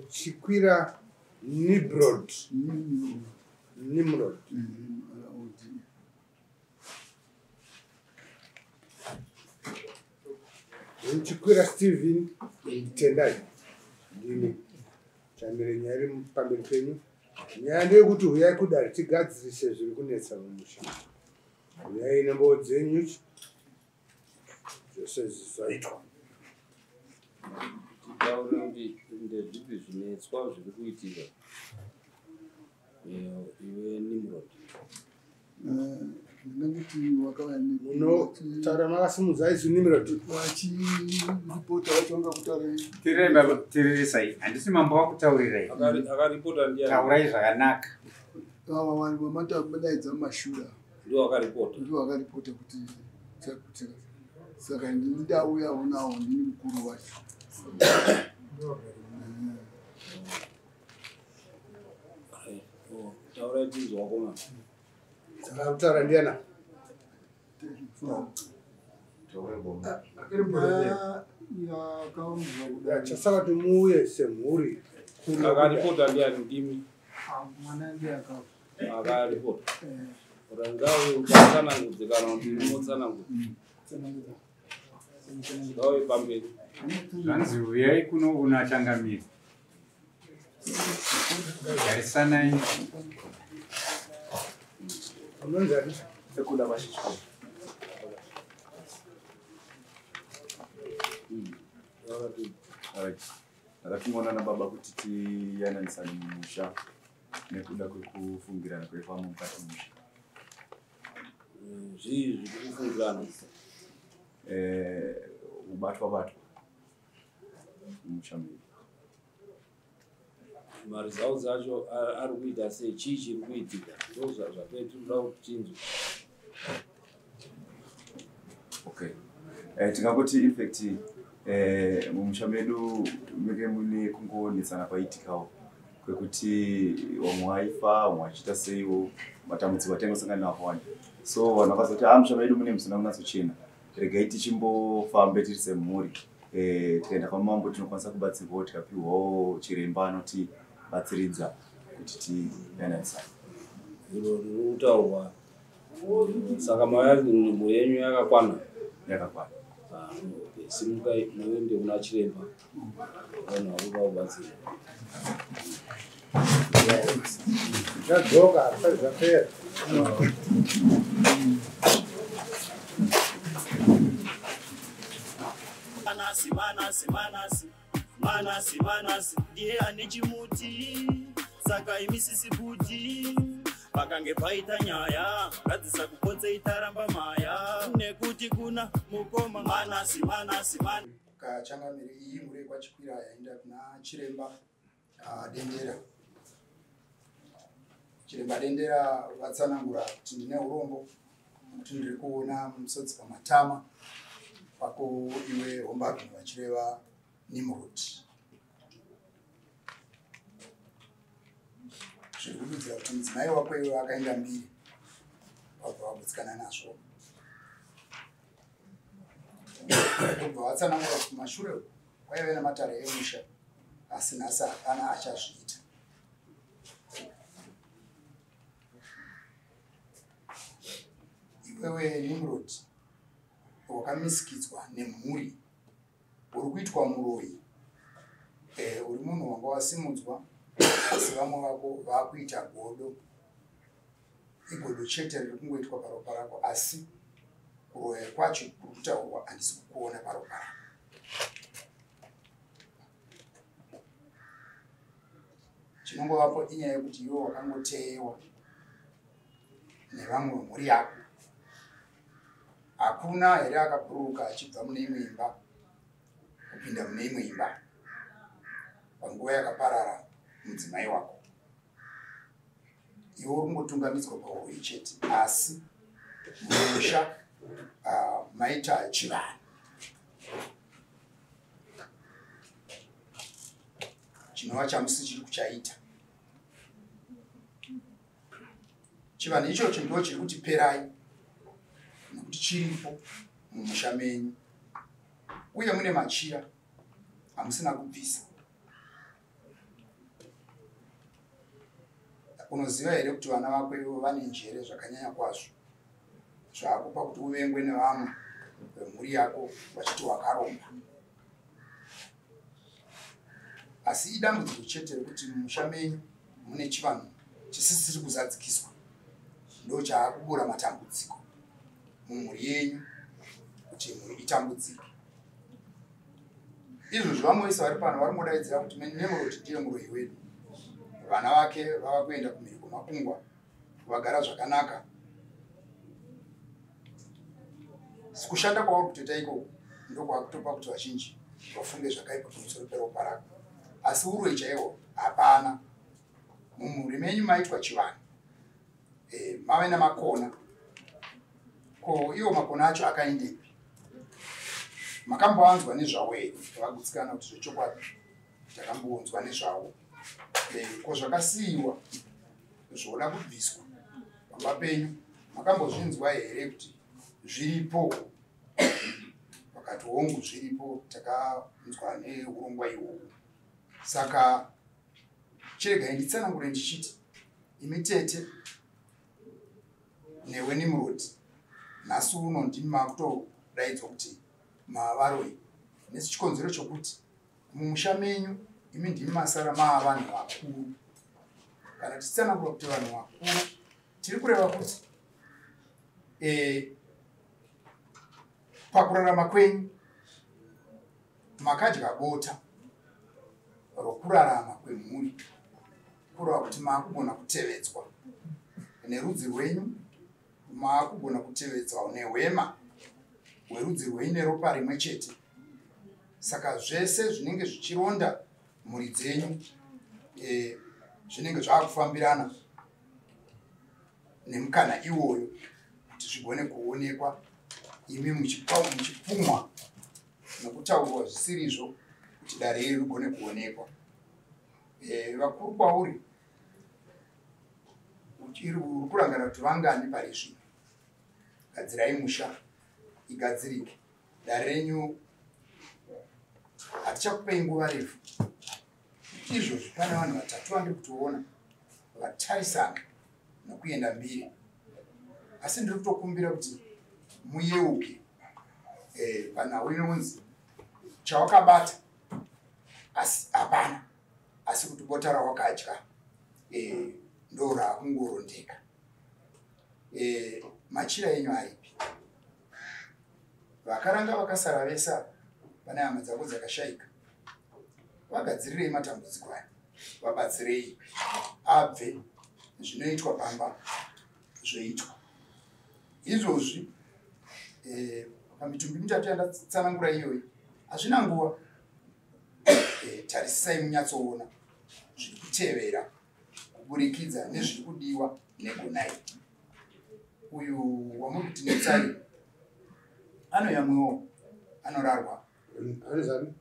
Chikwira Nimrod. Nimrod. Chikwira Steven Tendai. Ndini. Chamire nyaya iri pamberi penyu. Nyaya ndeyekuti huyai kudare tigadzirise zviri kunetsa mumusha. Huyai nemboo dzenyu zvose zvisaitwa. Titaure kuti ndezvipi zvinetswa zviri kuitika iwe Nimrod. Ndingangoti wakauya munotaura makasimudza izwi Nimrod. Vachiripota vacho vanga kutaura. Tiririsai, handisi mambo wakutaurirai. Akaripota ndiani? Taurai zvakanaka. Ava vanhu vamadaidza mumashura. Ndiwo akaripota. Ndiwo akaripota kuti chakutika. Saka ndini ndauyawo nawo, ndini mukuru wacho. Taurai tinzwa wakomana. Saka kutaura ndiana? Chasaka kuti muuye semhuri. Akaripota ndiani? Ndimi. Mwana ndiye akaripota. Ngauye utsanangudze kana kuti motsanangudza. Ngauye pamberi. Zvanzi uyai kuno unachangamira. Garisanai. Unonzani? Sekuda vashichiko. Alright. Ndakatumwa nababa kuti tiyananisane mumusha nekuda kwekufungirana kwepamwe mukati mumusha. Zvii zviri kufungirana? Ubatwa batwa mumusha medu. Maresults acho ari kuita sei? Chii chiri kuitika? Ndo zvatinoda kuti tinzwe. Okay. Tingangoti in fact mumusha medu menge mune kungonetsana kwaitikawo kwekuti vamwe vaifa, vamwe vachiita seiwo, matambudziko ataingosangana nawo akawanda. So vanhu vakazoti musha medu mune musina kunyatsochena, regai tichimbofambe tiri semhuri. Tikaenda kwamambo tinokwanisa kubatsirwawo, tikapiwawo chiremba anotibatsiridza kuti tiyananisane. Iro riri kutaurwa. Saka mhuri yenyu yakakwana? Yakakwana. Simukai muende kuna chiremba vanhu vakuda kubatsira. Zvadzoka hazvisati zvapera. Manasi, Manasi, Manasi, Manasi, Manasi, ndiye ane chimuti, saka imisisi kuti pakange paita nyaya, ngadzisa kupotse itaramba maya, nekuti kuna mukoma Manasi, Manasi, Manasi. Kachangamire iyi mhuri yekwaChikwira yaenda kuna Chiremba Dendera. Chiremba Dendera vatsanangura kuti ndine urombo kuti ndiri kuona musodzi pamatama pako iwe Hombarume, vachireva Nimrod. Zviri kududzira kuti mudzimai wako iwe akaenda mbiri, vabva vagutsikana nazvo. Ndobva vatsanangura kuti kumashure kwaive nematare emusha, asi nhasi hapana achazviita. Iwewe Nimrod wakamisikidzwa nemhuri, uri kuitwa muroyi. Uri munhu wanga wasimudzwa, asi vamwe vako vakuita godo. Igodo chete riri kungoitwa paropa rako, asi kuroya kwacho kuri kutaurwa handisi kukuona paropa rako. Chinongovapo inyaya yekuti iwe wakangoteyewa nevamwe vemhuri yako. Hakuna here akabhururuka achibva mune imwe imba kupinda mune imwe imba panguva yakaparara mudzimai wako. Iwe uri kungotungamidzwa pauroyi chete, asi mumusha maita chivanhu. Chinova chamusi chiri kuchaita. Chivanhu ichocho ndo chiri kutiperai nekuti chiripo mumusha menyu, uye mune machira amusina kubvisa. Unoziva here kuti vana vako ivo vane njere zvakanyanya kwazvo, zvakupa kuti uvengwe nevamwe vemhuri yako vachiti wakaromba. Asi idambudziko chete rekuti mumusha menyu mune chivanhu chisisiri kuzadzikiswa, ndo chaakubura matambudziko mumhuri yenyu kuti mhuri itambudzike. Izvozvi vamwe vese vari pano vari kungodaidzira kuti Nemuroti ndiye muroyi wedu. Vana vake vava kuenda kumhiri kwemakungwa vagara zvakanaka. Kushanda kwauri kutoita ikoko ndokwakutopa kuti vazhinji vafunge zvakaipa pamusoro peropa rako, asi uroyi chaiwo hapana. Mumhuri menyu maitwa chivanhu, mave namakona. Ko iwo makona acho akaendepi? Makamboanzwa nezvawo here? Vagutsikana kuti zvechokwadi takambonzwa nezvawo. Ko zvakasiyiwa zvoda kubviswa pamba penyu, makambozvinzwa here kuti zviripo? Vakati hongu zviripo, takanzwa neurongwa ihwohwo. Saka chiregai nditsanangure ndichiti imi tete newe Nimrod, nhasi uno ndimi makutodaidzwa kuti mavaroi, nechikonzero chokuti mumusha menyu imi ndimi masara maa vanhu vakuru. Kana tichitsanangura kuti vanhu vakuru, tiri kureva kuti pakurarama kwenyu makadya bota rokurarama kwemhuri, kureva kuti maakugona kutevedzwa nerudzi rwenyu, maakugona kutevedzwa nehwema hwerudzi rwenyu neropa rimwe chete. Saka zvese zvinenge zvichironda mhuri dzenyu zvinenge zvakufambirana nemukana iwoyo kuti zvigone kuonekwa, imi muchipumwa nokutaurwa zvisirizvo kuti dare iri rigone kuonekwa. Vakuru kwauri uri kurangana kuti vangani pari zvino. Gadzirai musha igadzirike. Dare renyu hatichakupei nguva refu. Izvozvi pane vanhu vatatu vandiri kutoona vatarisana nokuenda mbiri, asi ndiri kutokumbira kuti muyeuke panhau inonzi chawakabata asi hapana, asi kuti bota rawakadya ndo raakungorondeka. Machira enyu aripi? Vakaranga vakasara vese vane hama dzako dzakashaika, vagadzirirei matambudziko aya, vabatsirei abve. Zvinoitwa pamba zvoitwa. Izvozvi pamitumbi mitatu yandatsanangura iyoyi hazvina nguva. Tarisisai munyatsoona zviri kutevera kuburikidza nezviri kudiwa negonai. Uyu wamuri kuti Netsai anoyamwiwo, anorarwa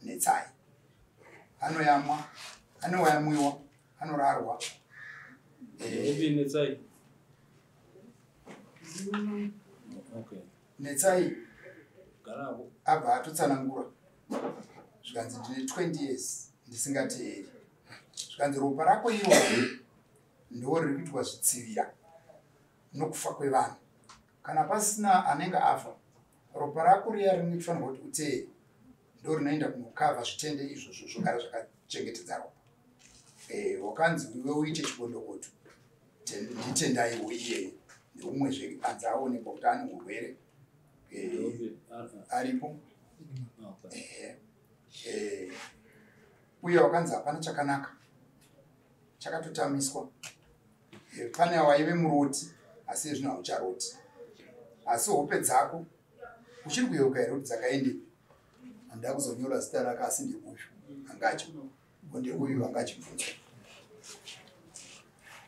Netsai, anoyamwa, anoyamwiwa, anorarwa. Netsai. Okay. Netsai abva atotsanangura zvikanzi ndine 20 years ndisingateeri. Zvikanzi ropa rako iro ndo riri kuitwa zvitsivira nokufa kwevanhu. Kana pasina anenge afa, ropa rako riya rinofanirwa kuti uteere ndo rinoenda kunokavha zvitende izvozvo zvogara zvakachengetedza ropa. Wakanzi iwe uite chibondokoto, nditendaiwo iyeye neumwezve anzi aonekwa kuti ane urwere aripo. Uye wakanzi hapana chakanaka chakatotamiswa. Pane waive muroti asi zvino haucharoti, asi hope dzako uchiri kuyeuka here kuti dzakaendepi? Handida kuzonyora zita rake, asi ndeuyu angacho ndeuyu angachibvunzwa.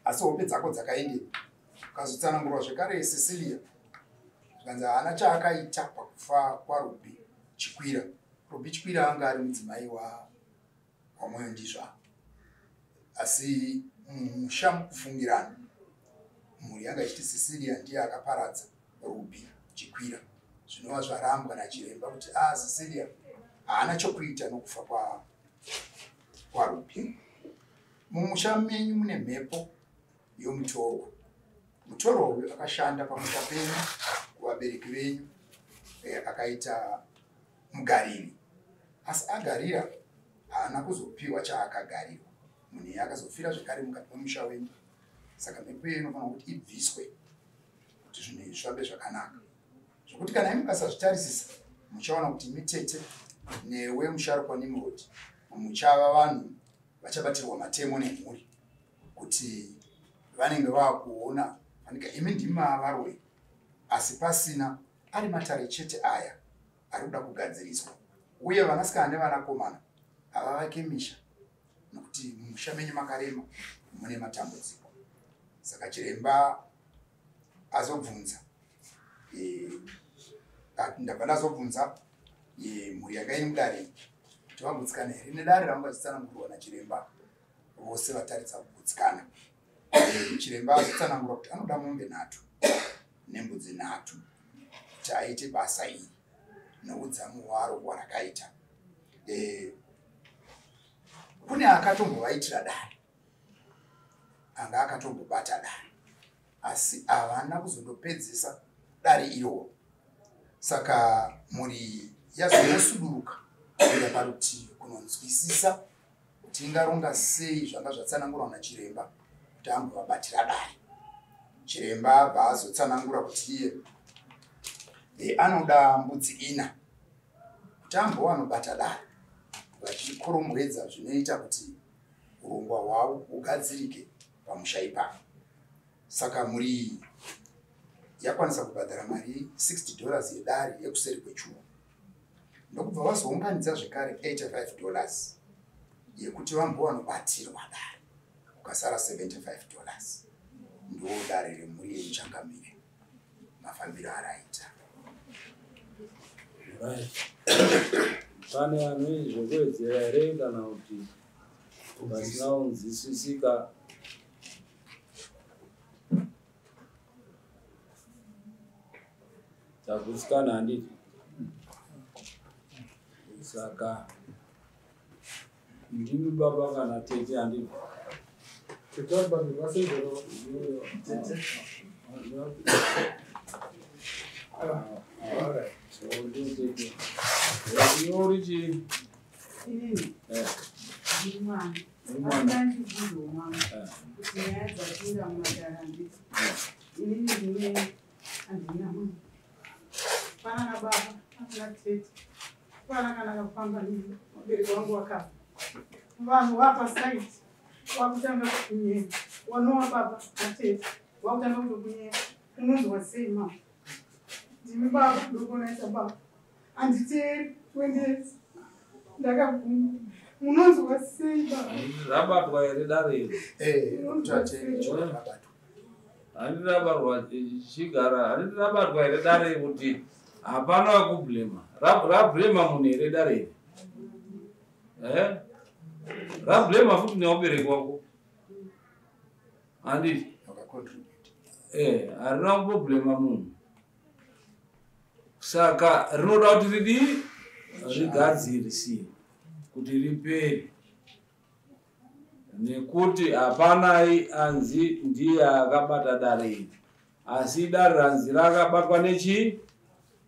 Asi hope dzako dzakaendepi? Ukazotsanangurwa zvekare Cecilia, zvikanzi haana chaakaita pakufa kwaRuby Chikwira. Ruby Chikwira anga ari mudzimai waMoyo Ndizva, asi musha mukufungirana mhuri yanga ichiti Cecilia ndiye akaparadza Ruby Chikwira, zvinova zvarambwa nachiremba kuti Cecilia haana chokuita nokufa kwaRuby. Mumusha menyu mune mhepo yomutorwa. Mutorwa uyu akashanda pamusha penyu kuvabereki venyu, akaita mugariri, asi agarira haana kuzopiwa chaakagarirwa. Munhu iye akazofira zvekare mukati memusha wenyu. Saka mhepo iyoyo inofanira kuti ibviswe kuti zvinhu izvi zvifambe zvakanaka. Zvokuti kana imi mukasazvitarisisa, muchaona kuti imi tete newe musharukwa Nimrod muchava vanhu vachabatirwa matemo nemhuri, kuti vanenge vakuona fanika imi ndimi mavaroyi, asi pasina ari matare chete aya ari kuda kugadziriswa. Uye vanasikana nevanakomana havavake misha nokuti mumusha menyu makarema, mune matambudziko. Saka chiremba azobvunza, ndabva ndazobvunza mhuri yanga iri mudare kuti vagutsikana here nedare ranga vachitsanangurwa nachiremba. Vose vataridza kugutsikana. Chiremba azotsanangura kuti anoda mombe 3 nembudzi 3 kuti aite basa iri noudzamu hwaro hwarakaita. Kune akatombovaitira dare, anga akatombobata dare, asi havana kuzondopedzisa dare iroro. Saka mhuri yazonosuduruka kuenda parutivi kunonzwisisa kuti ingaronga sei zvanga zvatsanangurwa nachiremba kuti ambovabatira dare. Chiremba abva azotsanangura kuti iye anoda mbudzi 4 kuti ambovanobata dare, vachikorombwedza zvinoita kuti urongwa hwavo hugadzirike pamusha ipapo. Saka mhuri yakwanisa kubhadhara mari $60 yedare yekuseri kwechuru, ndokubva vazounganidza zvekare $85 yekuti vambovanobatirwa dare, kukasara $75. Ndo dare remhuri yemuchangamire mafambiro araita. Pane ane zvekuwedzera here kana kuti pasina kunzwisisika? Tagutsikana handiti? Saka ndimi baba kana tete handiti? Tete baba tete. Uri chii? Ndiri mwana. Ndandibvunzawo mama kuti nyaya dzapinda mumatare handiti? Inini ndine handina mama. Pana nababa, pana tete. Pana kana kafamba nini, mubereki wangu wakafa. Vanhu vapa site wakutanga kukunyenga. Wanowa baba natete wakutanga kutokunyenga. Unonzwa sei mama? Ndimi baba, ndokuonaisa baba. Handiteeri 20 years. Ndakabvuma. Munonzwa sei baba? Rabatwa here dare iri? Rabatwa. Handiti rabatwa chigara, handiti rabatwa here dare kuti hapana wekublema. Rablema munhu here dare iri? Rablema futi neubereki wako. Handiti? Harina kumboblema munhu. Saka rinoda kuti ridii? Rigadzirisire kuti ripere, nekuti hapana anzi ndiye akabata dare iri, asi dare ranzi rakabatwa nechi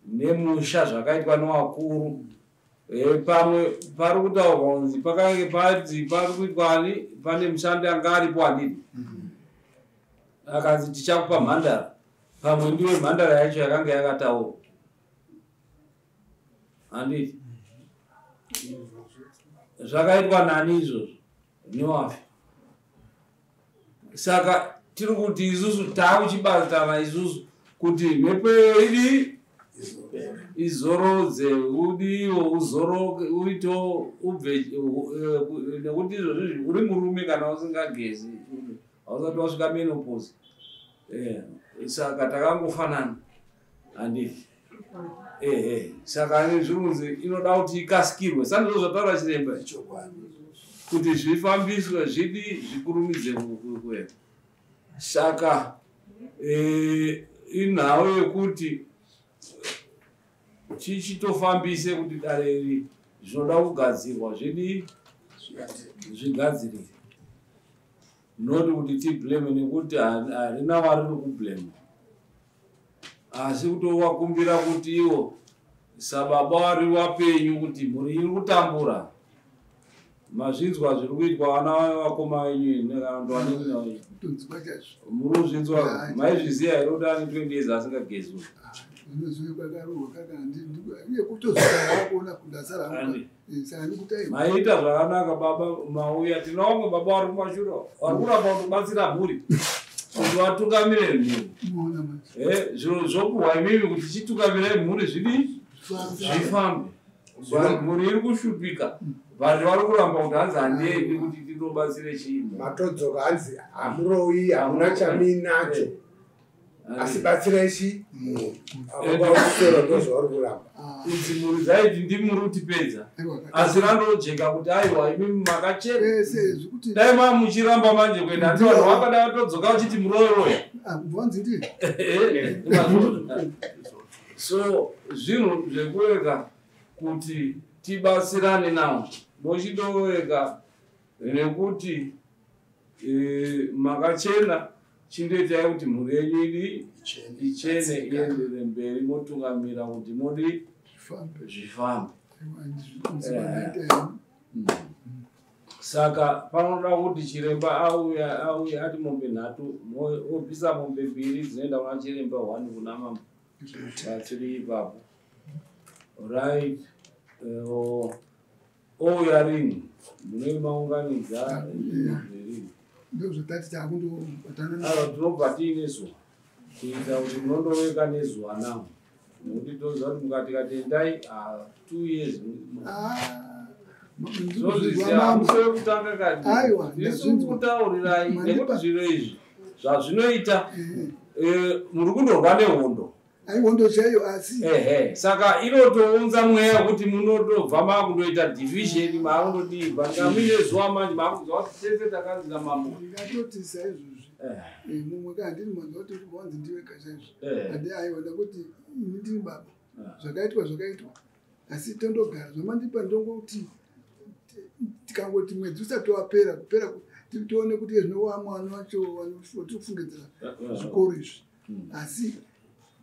nemusha zvakaitwa nevakuru. Pamwe pari kutaurwa kunzi pakange panzi pari kuitwa ani, pane mushandi anga aripo handiti, akanzi tichakupa mhandara, pamwe ndiwe mhandara yacho yakanga yakataurwa handiti. Zvakaitwa nani izvozvo? Newafi. Saka tiri kuti isusu taakuchibatana isusu kuti mhepo idi izorodze, udiwo uzoroke, uito ubve, nekuti izvozvi uri murume kana usingagezi hausati wasvika menopause. Saka takangofanana handiti. Saka zviri kunzi inoda kuti ikasikirwe, sandizvo zvataura chiremba kuti zvifambiswe zvidi zvikurumidze kuenda. Saka inhau yekuti chichitofambise kuti dare iri zvinoda kugadzirwa zvidi zvigadzirire. Not kuti tiblame nekuti harina variri kublame, asi kutovakumbira kuti ivo sababa vari vapenyu kuti mhuri iri kutambura. Mazvinzwa zviri kuitwa vana vakoma venyu kana kuti vanen'ina venyu. Muri kuzvinzwa, maizviziva here kuti ane 20 years asingagezwi? Maita zvakanaka baba, mauya. Tina vamwe baba vari kumashure vari kuramba kutobatsira mhuri kuti vatungamire mhuri. Zviro zvopuhwa imimi kuti chitungamirai mhuri zvidii zvifambe. Mhuri iri kushupika, vanhu vari kuramba kuti hanzi handiendi kuti tinobatsire chii. Matodzoka hanzi hamuroyi, hamuna chamuinacho, asi batsirai chi mhuri. Apakusora ndozvavari kuramba. Kuti mhuri dzaiti ndimuri kutipedza, asi randojeka kuti aiwa imimi makachena. Dai mamuchiramba manje kuenda, handi vanhu vakada vatodzoka vachiti muroyoroya. So zvinhu zvekurega kuti tibatsirane nawo, mochindorega nekuti makachena, chindoitai kuti mhuri yenyu idi ichene ienderere mberi, motungamira kuti modi zvifambe. Saka panoda kuti chiremba auya auya ati mombe 3, obvisa mombe 2 dzinoenda kuna chiremba, 1 kuna mambo. Tiri ipapo. Right. Ouya rini? Munoimaunganidza rini? Ndozvatati takundobatana. Tinobva tiine zuva kuita kuti munondoweka nezuva nawo, nekuti toziva kuti mukati katendai 2 years zvinozviziva kutanga kati isu kutaurirai nekuti zviro izvi zvazvinoita muri kundorwa nehondo. Aihondo chaiyo asi. Saka inotounza mweya kuti munotobva makundoita division, maakundodii, but muine zuva manje maakuzwa kuti tese takanzi namambo. Ndingatoti saizvozvi mumwe ka handiri manzwa kuti wanzi ndiwega chaizvo, handi aiwa ndakuti ini ndiri baba, zvakaitwa zvakaitwa, asi tondogara zvamandipa ndongoti tikangoti mwedzi usati wapera kupera tione kuti zvino wamwana wacho watiri kufungidzira zvikoro izvi, asi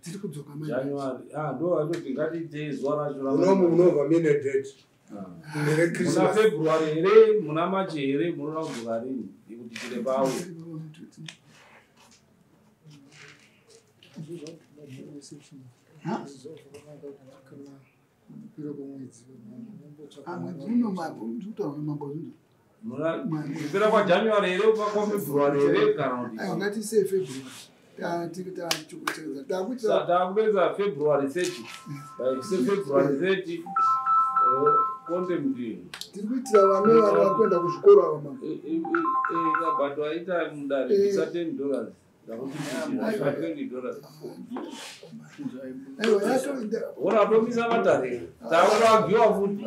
tiri kudzoka manje. January. Ndo atoti ngatiitei zuva racho. Munomu munobva mine date. Muna February here, muna March here, munoda kudzoka rini kuti chiremba auye? Kupera kwaJanuary here, kwaFebruary here kana kuti? Ngatisei February. Takupedza February 30. By February 30 konde mudini. Tiri kuitira vana vari kuenda kuzvikoro ava mama. But waita mudare bisa $10. Ndakuti $20. Ora tomisa matare. Takuagiwa futi.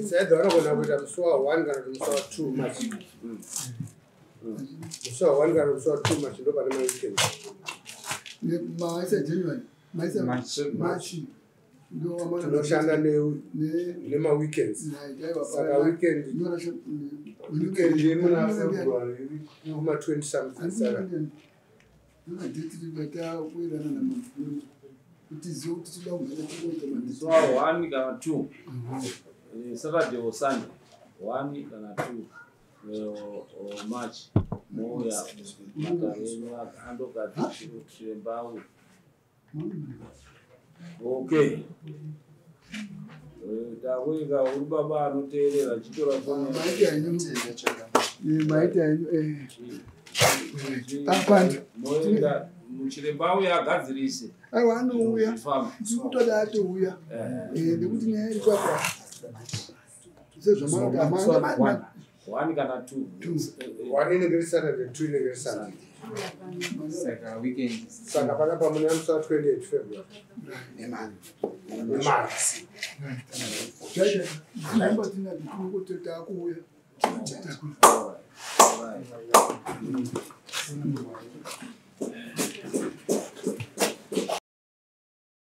Saidha vanogona kuita musi wa1 kana kuti musi wa2 March. Musi wa1 kana musi wa2 March ndo pane maweekend. Maisa January, maisa March. Tinoshanda nemaweekends. Saka weekend yemuna February kuma 20 something. Saka musi wa1 kana 2 Saturday or Sunday, 1 kana 2 March mouya matare enyu andogadzira chiremba auye. Okay. Takuika uri baba anoteerera chitora foni. Maita henyu. Moenda muchiremba auye agadzirise. Aiwa anouya. Ndikutoda atouya. Nekuti nyaya iri kwapa. Sezvamanga 1 kana 2. 1 inenge iri Saturday, 2 inenge iri Sunday. Saka weekend. Saka panapa mune musi wa28 February. Nemarch.